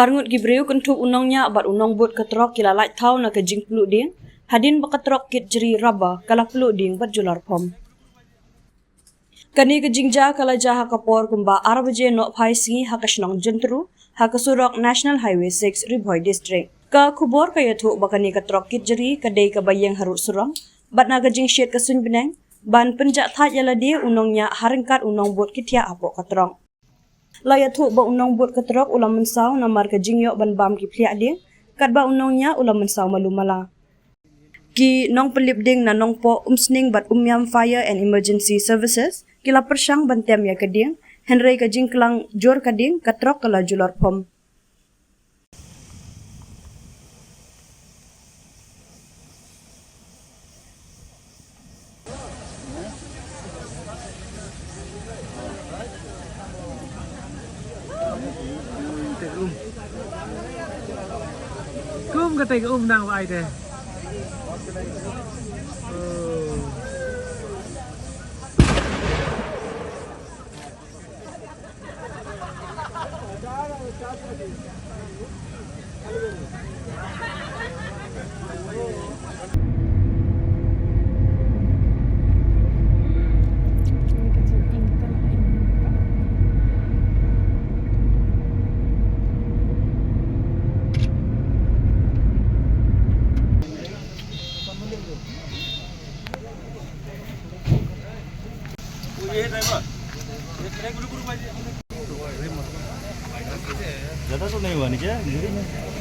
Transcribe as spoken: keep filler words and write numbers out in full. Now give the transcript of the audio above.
Arngut ki briew kynthup u nongñiah bad u nongbud ka trok ki la lait thaw na ka jingpluh dieng hadien ba ka trok kit jri rubber ka la pluh dieng bad julor phom. Kane ka jingjia ka la jia ha ka por kumba ar baje nohphai sngi ha ka shnong Jyntru, ha ka surok National Highway six, Ri Bhoi District. Ka khubor ka ïathuh ba kane ka trok kit jri ka dei kaba ïeng harud surok, bad na ka jingshit ka suiñbneng ban pynjah thait ïa lade, u nongñiah ha ryngkat u nongbud ki thiah hapoh ka trok. La ïathuh ba u nongbud ka trok u la mynsaw namar ka jingïoh ban bam ki phliah dieng, katba u nongñiah u la mynsaw malu mala. Ki nongpynlip dieng na Nongpoh, Umsning bad Umiam Fire and Emergency Services ki la pyrshang ban tem ïa ka dieng, hynrei ka jingklang jur ka dieng, ka trok ka la julor phom. Kum ka tei ka um nang ba ai te. ज्यादा तो नहीं हुआ नीचे।